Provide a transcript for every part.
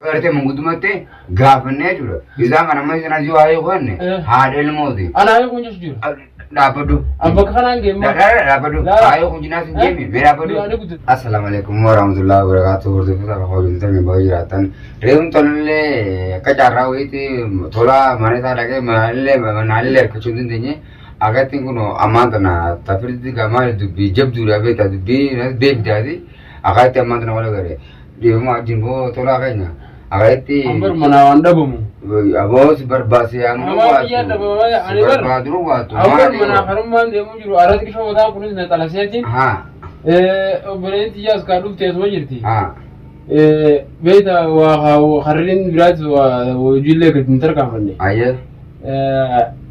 Gartee manguddumatti gaafannee jechuudha. Isaan kan amma isin asii waa'ee qo'anne haadha ilmooti. Ana haayee kun jechu jira. Dhaabbadhu. An bakka kanaan geemma. Dhaabbadhu. Haayee kun jinaas hin deemi. Mee dhaabbadhu. Ani guddatu. Assalaamu alaikum warahmatullahi wabarakatuh. Hordoftoota fi hojjettoota keenya baga jiraattan. Reefuun tolullee akka carraa wayiitti tolaa mana isaa dhaqee manaallee manaallee harkachuu hin dandeenye. Akattiin kun ammaan tana tafirti gamaa dubbii jabduudha beektaa dubbii beektaati. Akatti ammaan tana wal agarre. Dhiifama wajjin boo tolaa keenya. Akatti An bar manaa waan dhabamu. Aboo si barbaase anu Namaa biyyaa dhabama malee ani Si bar. barbaadu waatu. An bar manaa harummaan deemuu jiru aratti qishoo mataa kunis na xalaseetiin. Haa. Obboleettiin tiyyaas kaa dhufte asuma jirti. Haa. Beekta waa harreen biraatis waa hojiillee gadi hin tarkaanfanne. Ayyee.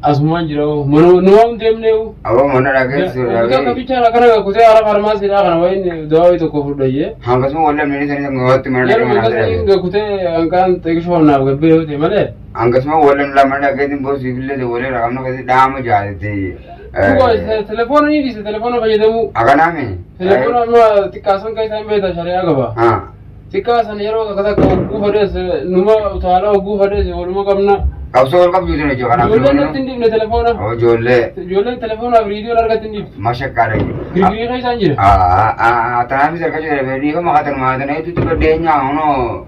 Asumaan jira numa hin deemnee. Aboo mana dhageessu Kutaa dhagee. kabichaan akkana kutee hara farmaasiidhaa kana wayin dawaa tokko fudhayyee. Hangasuma wallee namni sanii gabaatti mana dhagee Yeroo mana akkasii dhagee. kutee hanqaan xiqqishoo naaf gabbee yoo ta'e malee. Hangasuma wallee mana dhageetiin boosii fillee wallee rakamna kasi dhaama jaalati. Dhugaa telefoona ni dhiise telefoona fayyadamuu. Akanaami. Telefoona amma xiqqaasan kan isaan beektan shari'aa qaba. Haa. Xiqqaa sana yeroo takka takka hogguu fadhees numa utaalaa hogguu fadhees waluma qabna. Qabsoo wal qabdu jechuudha jechuudha kanaaf. Ijoolleen natti hin dhiifne telefoona. Ijoollee Ijoolleen telefoonaa fi riidiyoon harkatti hin dhiiftu. mashaqqaadha. Girgirii keessa isaan jira. Tanaafis harka jira dhiifama katanuma tana hedduutti baddeenya hunoo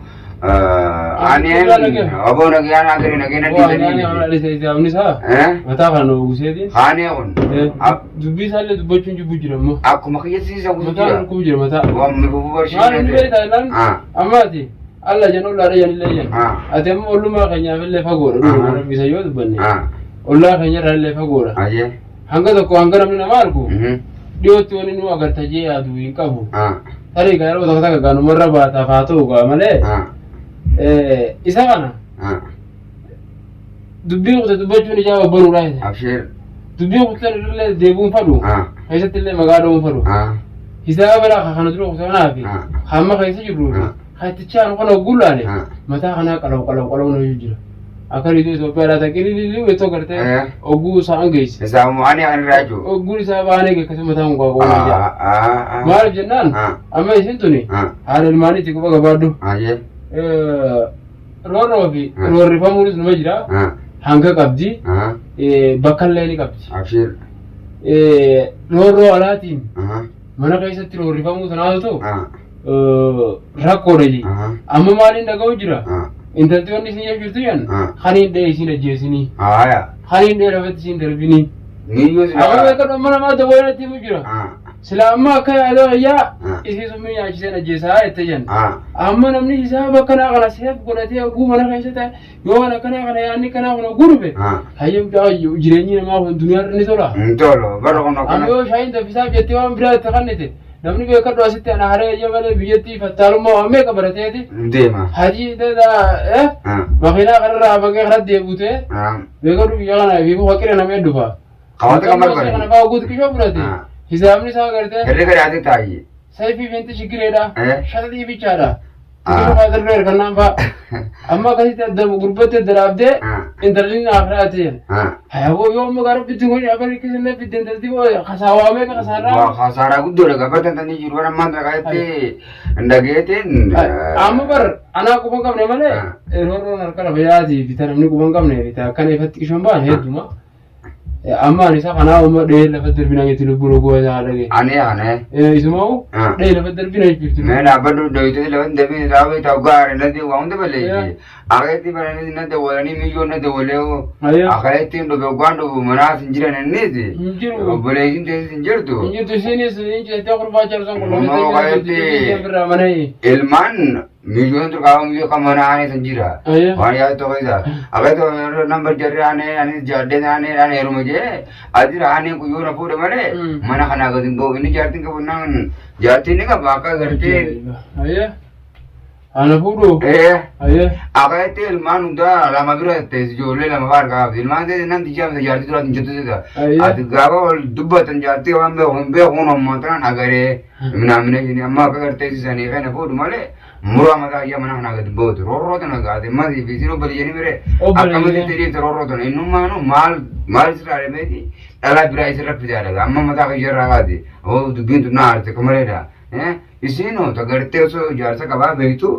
ani obbo nagayaan agari nagayaan dhiisanii. Hisaabni isaa mataa kana nu guseetiin. Haanee kun Dubbii isaallee dubbachuun jibbu jira immoo. Akkuma kiyyasiisa guutuu Mataa jira. dhukkubu jira mataa. Waan mifufu Maal inni barsiisee. beektaa jennaan ammaati alla jan ollaadha janillee jan. Ati amma ollummaa keenyaaf illee fagoodha dhuguma rabbi isa yoo dubbanne. Ollaa keenya irraa illee fagoodha. Ayyee. Hanga tokko hanga namni nama argu dhiyootti wanni nu agarta jee yaadu hin qabu. Tarii kan yeroo tokko takka gaanumarra baataaf haa ta'u gaa malee isa kana dubbii kute dubbachuun ijaa obboruudha. Abshir. Dubbii kutan irrallee deebi'uun fadhu. Keessatti illee maqaa dha'uun fadhu. Hisaaba balaa kana dura kute kanaa fi hamma keessa jirruu fi kattichaa nu kana hogguu laale mataa kanaa qalaw qalaw qalaw na jira. Akka riidoo Itoophiyaadhaa ta'e qilililii wettoo gartee hogguu isaan geesse. Isaamu ani ani raaju. Hogguun isaa baanee akkasuma mataa kun qaqqooma jira. Maaliif jennaan amma isin tuni haadha ilmaaniitti quba gabaadhu. Ayyee. Roorroo fi roorrifamuunis numa jira. Hanga qabdi. Bakka illee ni qabdi. Abshir. Roorroo alaatiin mana keessatti roorrifamuu sanaatu ta'u rakkoodha ji. Amma maaliin dhaga'u jira? Intalti wanni isin jirtu jedhan kan hin dhee isin ajjeesinii. Haaya. Kan hin dhee lafatti isin darbinii. Niyyuu si Amma beekan amma namaa dawwee natti himu jira. Sila amma akka yaada wayyaa isii summii nyaachiseen ajjeesaa jette jenna. Amma namni hisaaba akkanaa kana seef godhatee oguu mana keessa ta'e yoo waan akkanaa kana yaadni akkanaa kun oguu dhufe hayyam jireenyi namaa kun duniyaarra ni tola. Hin tolu. Bara kun Amma akkana. yoo shaayiin danfisaaf jettee waan biraa itti kennite namni beekadhu asitti ana haree ija malee biyyattii fattaalummaa waan meeqa barateeti. Deema. Hajii makiinaa kanarraa hafaqee karaa deebutee beekadhu biyya kana fi faqira namee dhufa. Kawwata kan Kana barbaade. fa'aa guutu qishoo fudhate. Hisaabni isaa gartee Herrega dhiyaatee taa'ee. sayfii finti shigireedha. Shaxii bichaadha. Ah. Sigiroo fa'aa darbee hirkannaan fa'aa. Amma akkasitti adda gurbatti adda dhaabdee intalli akiraati jedhe. Hayaboo yoo amma gara bitti kun afaan kisinne fidde intalti kasaawaa meeqa kasaaraa. Kasaaraa guddoodha gabbatan tanii jiru waan ammaan dhagayetti dhageetiin. Amma bar anaa quba hin qabne malee roorroon harka lafa yaatii fi namni quba hin qabne fi akkana ifatti qishoon ba'an hedduma. Amma ani isa kanaa amma dhee lafa darbina jetti lubbuun oguu isaa dhagee. Ani ane. Isumaa'u dhee lafa darbina jechuudha. Mee dhaabbadhu dhoyitee lafa darbina dhaabee ta'u gaari natti waa hunda balleessi. Akkaatti baranii na dawwalanii miyyoo na dawwalee akkaatti dhufe waan dhufu manaas hin jiran innis. Hin jiru. Obboleessin teessis hin jirtu. Hin jirtu isiinis hin jirtu gurbaa jaarsan Immoo akkaatti ilmaan Miidiyoon turqaa miidiyoo kan mana aanee san jira. Waan yaadu tokko isa. Akka ta'u nambar jarri aanee anis jaaddeen aanee aanee heeruma jee ajira aanee kun yoo na fuudhe malee mana kanaa gadi hin ba'u. Inni jaartiin qabu naan jaartiin ni qaba akka gartee. Ana fuudhu. Akka itti ilmaan hundaa lama bira teessi ijoollee lama fa'aa harkaa qabdi. Ilmaan teessi nan tijjaa miti jaartii duraatti hin jettu teessa. Ati gaafa wal dubbatan jaartii waan beeku hin beeku ammoo tanaan agaree. Minaaminee amma akka gartee sanii kana fuudhu malee muraa mataa iyya mana kanaa gadi bootu roorroo tana gaate masii fi isin obboleeyyanii mire akkamitti itti dhiifte roorroo tana innummaanu maal maal isirraa dhabeeti dhalaa biraa isirra fidaa dhaga amma mataa kiyya irraa kaate oo dubbiin tun na aarte kamaleedha isiin hoo tagartee osoo jaarsa qabaa beektu.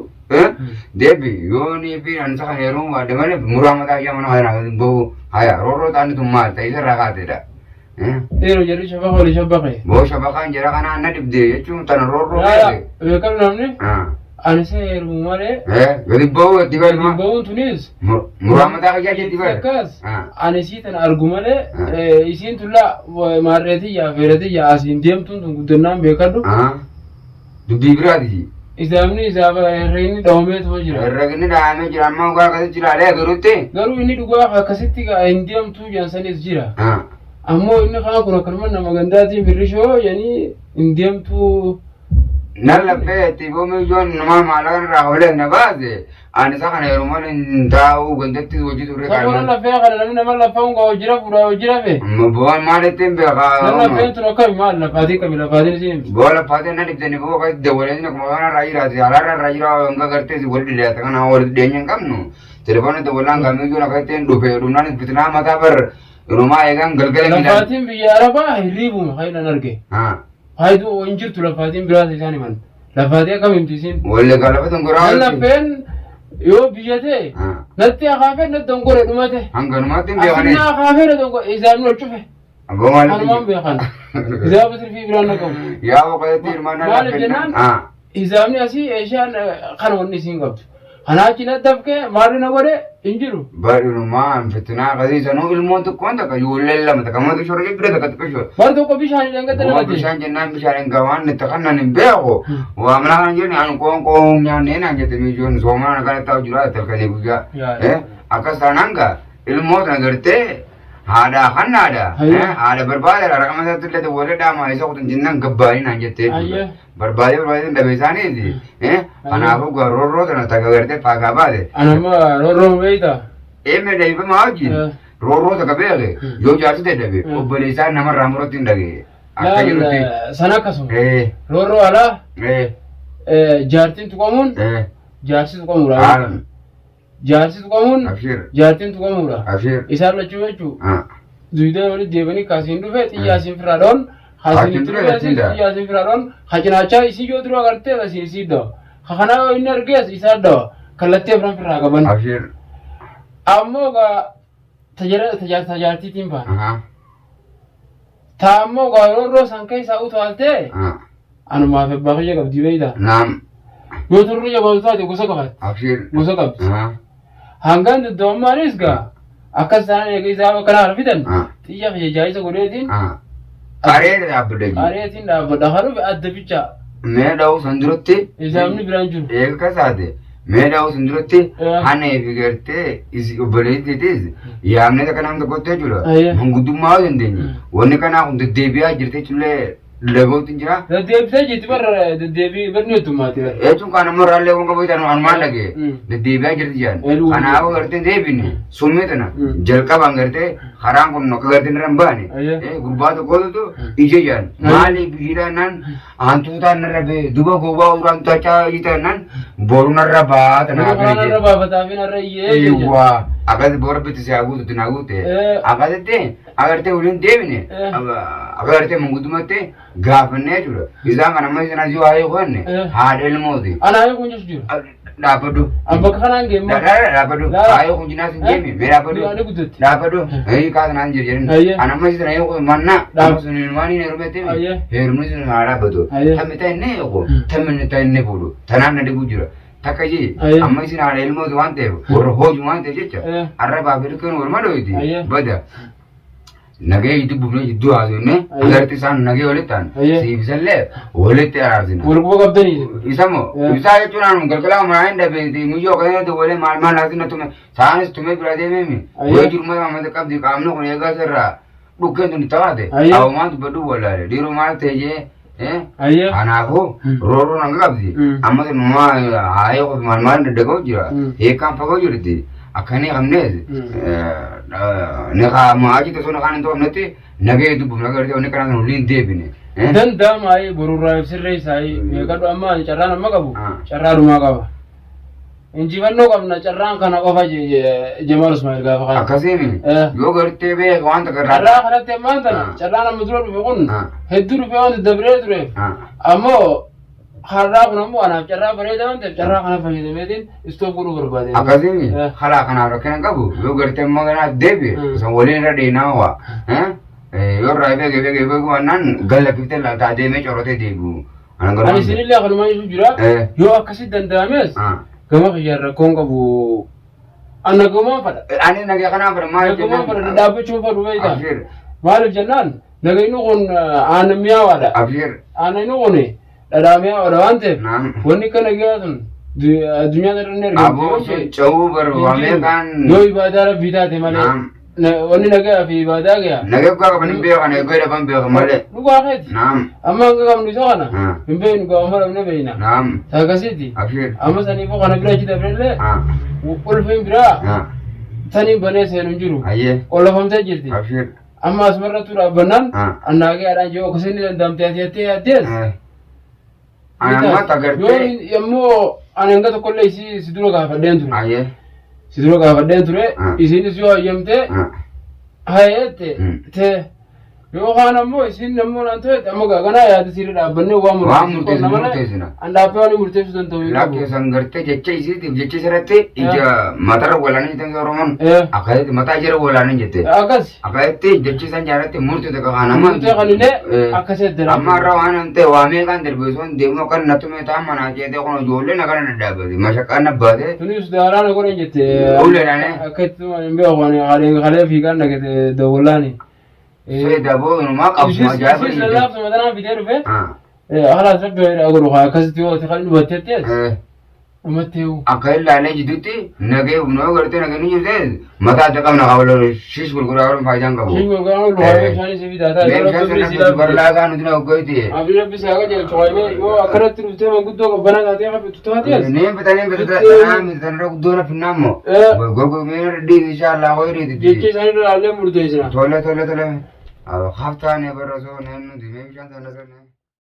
Deebi yoo ni fi ansa kan yeroo waadde malee muraa mataa ijaa mana kana bahu haya roorroo ta'anii tun maal ta'e isarraa kaateedha. Yeroo jarri shabaqa olii shabaqe. Boo shabaqaan jara kanaa na dhibde jechuun tana roorroo Laala beekte. beekamu namni ani isa heerumu malee Gadi bahu itti gadi galma. ba'uun tunis Muraa mataa ijaa jetti bara. akkas ani isii tana argu malee isiin tullaa maarreetiyyaa feeretiyyaa asiin deemtuun tun guddannaan beekadhu. Dubbii biraati. Isaafni isaaf herreegni dhawamee tuma jira. Herregni dhahamee jira amma dhugaa akkasitti ilaalee agarutti. Garuu inni dhugaa akkasitti hin deemtuu jedhan jira. Ammoo inni kaan kun akkanuma nama gandaatiin birrishoo jedhanii hin deemtuu. Nan laphee itti boomii ijoon nama maallaqa irraa olee na baase ani isa kana yeroo malee hin taa'u gandatti hojii turre Sabona kan. lafee kana namni nama lafee hunga hojii fuudhaa hojii rafe. Bu'aan maal ittiin beekaa? Nan lafeen tun akkami maal lafaatii qabi lafaatiin isin himti. Bu'aa lafaatiin na dhibdanii bu'aa kan dabalee akkuma kana irraa jiraate alaarra irraa jira hanga gartee wal dhiyaate kana wal dhiyeenya hin qabnu. Telefoona dabalaan kamii ijoon akka ittiin dhufe dhumnaan bitinaa mataa bar inumaa eegaan galgala miidhaan. Lafaatiin biyya Arabaa hirriibuma kan inni arge. Hayituu hin jirtu lafaatiin biraas isaan himan. Lafaatii akkam himti isin? Walli galafa tunguraa. Nan lafeen yoo biyya ta'e natti akaafee natti dongore dhumate. Hanganumaatti hin beekanii. Asinna akaafee na dongore isaan ol cufe. Abbaa maaliif? Kanumaan beekan. Hisaaba sirfii biraan na qabu. Yaa boqotetti hirmaannaa Maaliif jennaan hisaabni asii eeshaan kana wanni isiin qabdu. Kanaa achi na dafkee maalli na godhe hin jiru. Badhumaa fitinaa akkasii sanuu ilmoon tokkoon takka ijoolleen lama takka mata shorra bira takka xiqqoo shorra. Bar tokko bishaan hin dhangate Goma namatti. bishaan jennaan bishaan hin gawaan itti kannan hin beeku. Waa mana kana jenni ani qoon qoon nyaannee naan jette miijoon soomana kana taa'u jira halkanii guyyaa. Akkas taanaan gaa ilmoo tana gartee haadhaa kannaadha. Haadha barbaada raqama isaatti illee wal dhaamaa isa kutan jennaan gabbaanii naan jettee jechuudha. Barbaadee barbaadee dhabe isaaniiti. Kanaafuu gaa roorroo tana takka gartee faagaa baate. Anamma roorroo beektaa? Eemee dhahifamaa wajjin roorroo takka beeke yoo jaarsi dadhabe obboleessaa namarraa muratti hin dhagee. Akka jirutti. Sana akkasuma. Roorroo alaa jaartiin tuqamuun jaarsi tuqamuudha. Jaarsi tuqamuun jaartiin tuqamuudha. Isaan lachuu jechuun duwidaan walitti deebanii kaasiin dhufe xiyyaa isiin firraa dhoon kaasiin itti dhufe xiyyaa isiin firraa dhoon hacinaachaa isii yoo dura agartee asiin isii dhawa. Kanaa yoo inni argees isaa dhawa. Kallattii afran firraa qaban. Ammoo gaa tajaajiltiitiin baana. Taammoo gaa roorroo san keessaa utaaltee anumaaf abbaa kiyya qabdi beektaa. Naam. Yoo turri jabaatu taate gosa qabaatti. Abshir. Gosa qabdi. Hangaan dudduummaanis gaa akkas isaan eega isaa bakka naa fidan xiyya kiyya jaayisa godheetiin. Qaree dhaabbadha. Qareetiin dhaabbadha. Kan dhufe adda bichaa. Mee dha'uu san duratti. Isaamni biraan jiru. Eega kasaate. Mee dha'uu san duratti hana eefi gartee obboleettiitis yaamnee takka nama tokkotti jechuudha. Manguddummaa yoo dandeenye wanni kanaa kun deddeebi'aa jirti jechuullee lagootti hin jira. Deddeebisee jirti barra deddeebii barni heddummaati barra. Jechuun kan ammoo raallee kun qabu jedhan anumaan dhagee deddeebi'aa jirti jedhan. Kanaafuu gartee deebine summii tana jalqabaan gartee karaan kun akka gartee irra hin baane gurbaa tokkotu ija jedhan maaliif biyyiidhaan naan hantuutaan narra ba'e duba gowwaa uraan tachaa ijaan naan boru narra ba'aa tana Boru karaa narra baafataa fi narra iyyee jecha. Waa akkas bora bitti si haguutu na guute akkasitti agartee waliin deebine agartee manguddumatti gaafannee jechuudha. Isaan kan amma isin asii waa'ee qo'anne haadha ilmooti. Ana haayee kun jechu jira. Dhaabbadhu. An bakka kanaan geemma. Dhaabbadhu. Haayee kun jinaas hin deemi. Mee dhaabbadhu. Ani guddatti. Dhaabbadhu. Hii kaasa naan jiru jedhin. An amma isin haayee kun manna. Amma sun waan hin heerumette. Heerumni sun haa dhaabbatu. Tammi ta'e inni eegu. Tammi ta'e inni fuudhu. Tanaan na dhibuu jira. Takka jee amma isin haadha ilmooti waan ta'eef warra hooju waan ta'eef jecha arrabaa fi ilkaan walma dhoyti bada. Nagee jidduu bufnee jidduu haasofne agarti isaan nagee walitti ta'an siif isallee walitti araarsina. Wal quba qabdanii. Isa moo isaa jechuun anuma galgala manaa hin dhabe muyyoo akkasumatti walee maal maal haasofne tume saanis tume bira deemee wayii jiru mata mata qabdi qaamni kun eegaa sirraa dhukkeen tun taate awumaan dubbadhu wallaale dhiiroo maal ta'e jee Kanaafuu roorroon hanga qabdi. Amma numaa haayee qofi maal maal daddaga'u jira. Hiikkaan fagoo jirti. Akka inni qabnees ni kaa'ama achi osoo nakaan hin to'amnetti nagee dubbifna agartee wanni kanaa kan waliin deebine. Danda'ama ayii borurraa ibsirree isaa meeqadhu amma carraan amma qabu carraa dhumaa qaba. Injifannoo qabna carraan kana qofa Jamaal Usmaa'il gaafa kana. Akkasiin yoo gartee beeka waan takka irraa. Carraa kanatti ammaan tana carraan amma dura dhufe kun hedduu dhufee waan dabree tureef ammoo Har'aa kun ammoo anaaf carraa bareedaa waan ta'eef carraa kana fayyadameetiin istoof godhuu barbaade. Akkasii Eh. halaa kanaaf rakkina qabu yoo gartee immoo ganaa deebi'e Mm. osoo waliin irra dheenaa waa. Yoo irraa beeke beeke beeku waannaan galla kiftee laataa deemee corotee deebi'u. Ana garuu. Ani isinillee kanumaan jechuu jira. Eh. Yoo akkasitti danda'ames Ah. gama kiyyaan rakkoon qabu. An nagahumaan fadha. Ani nagaa kanaaf fedha maal Nagahumaan fadha dhaabbachuun fadhu beektaa. Abshir. Maaliif jennaan nagayni kun aannan mi'aawaadha. Abshir. Aannan kun dhadhaa mi'aawaadha waan ta'eef Naam. wanni akka nagayaa sun addunyaa irra ni argamti. Aboo sun cehuu barbaamee kan. Yoo ibaadaa rabbii taate malee Naam. wanni nagayaa fi ibaadaa gayaa. Nagaa dhugaa qaban hin beekan eeguu dhaban beekan malee. Dhugaa keeti. Naam. Amma hanga qabnu isa kana Ah. hin beeknu gaafa dhabne beekna. Naam. Akkasiiti. Abshir. Amma saniifuu kana bira achi dabrellee Ah. ulfiin biraa Ah. saniin banee seenu hin jiru. Ayyee. Qollofamtee jirti. Abshir. Amma asumarrattuu dhaabbannaan Ah. annaagee haadhaan jiru akkasiin ni danda'amte ati jettee yaaddees. Eh. Ani amma Yoo tagartee. yommuu ani hanga tokkollee isii si dura gaafadheen ture. Ayyee. Si dura gaafadheen ture Ah. isiinis yoo hayyamte Ah. hayeette Mm. te yookaan ammoo isiin ammoo naan ta'e amma ganaa yaada siirra dhaabbannee waan Waan murteessinu qonna malee murteessina. an dhaabbee waan murteessuu danda'u hin qabu. Lakkee san gartee jecha isiitiif jecha isirratti ija matarra walaanii jettan Oromoon. Eh. Akkasitti mataa jala walaanii jette. Akkas. Akkasitti jechi isaan jaalatti murtee takka kan amma. Murtee kanillee akkasitti dalagu. Amma irra waan hin ta'e waa meeqaan darbe osoo hin deemu akka na tume ta'a manaa jeetee kun ijoolleen akkana dadhaabate mashaqqaan abbaate. Tunis daaraa na godhan jette. Uleedhaan, eh? Akka itti hin beeku ani haleen kalee fiigaan dhagate dawwallaani. Seeda boo inumaa qabsuma ajaa'iba. Isiis lallaafsuma tanaan fidee dhufe. Ah. Halaas rabbi hayra godhu haa akkasitti yoo ati kan dhumatteettees Eh. dhumatteewu. Akka ilaalee jidduutti nagee humna gartee nagee ni jirte mataa adda qabna kaawwaloo shish gurguraa warra faayidaan qabu. Isheen gargaaruu luhaa bishaanii si fidaa ta'a. Mee bishaan sana fidu barlaagaa nuti na hoggoyti. Abdi rabbi si haa qajeelchu qaymee yoo akkanatti dhuftee manguddoo qabbanaa taatee hafitu taatees. Niin bita niin bita tanaa miti tanarra guddoo na finnaa immoo. Gogo mee dhiisi inshallah hoyi Jecha dhiisi. isaanii irra ilaallee murteessina. Tole tole tole. Haftaan barra soo neen nuti mee bishaan sana sana.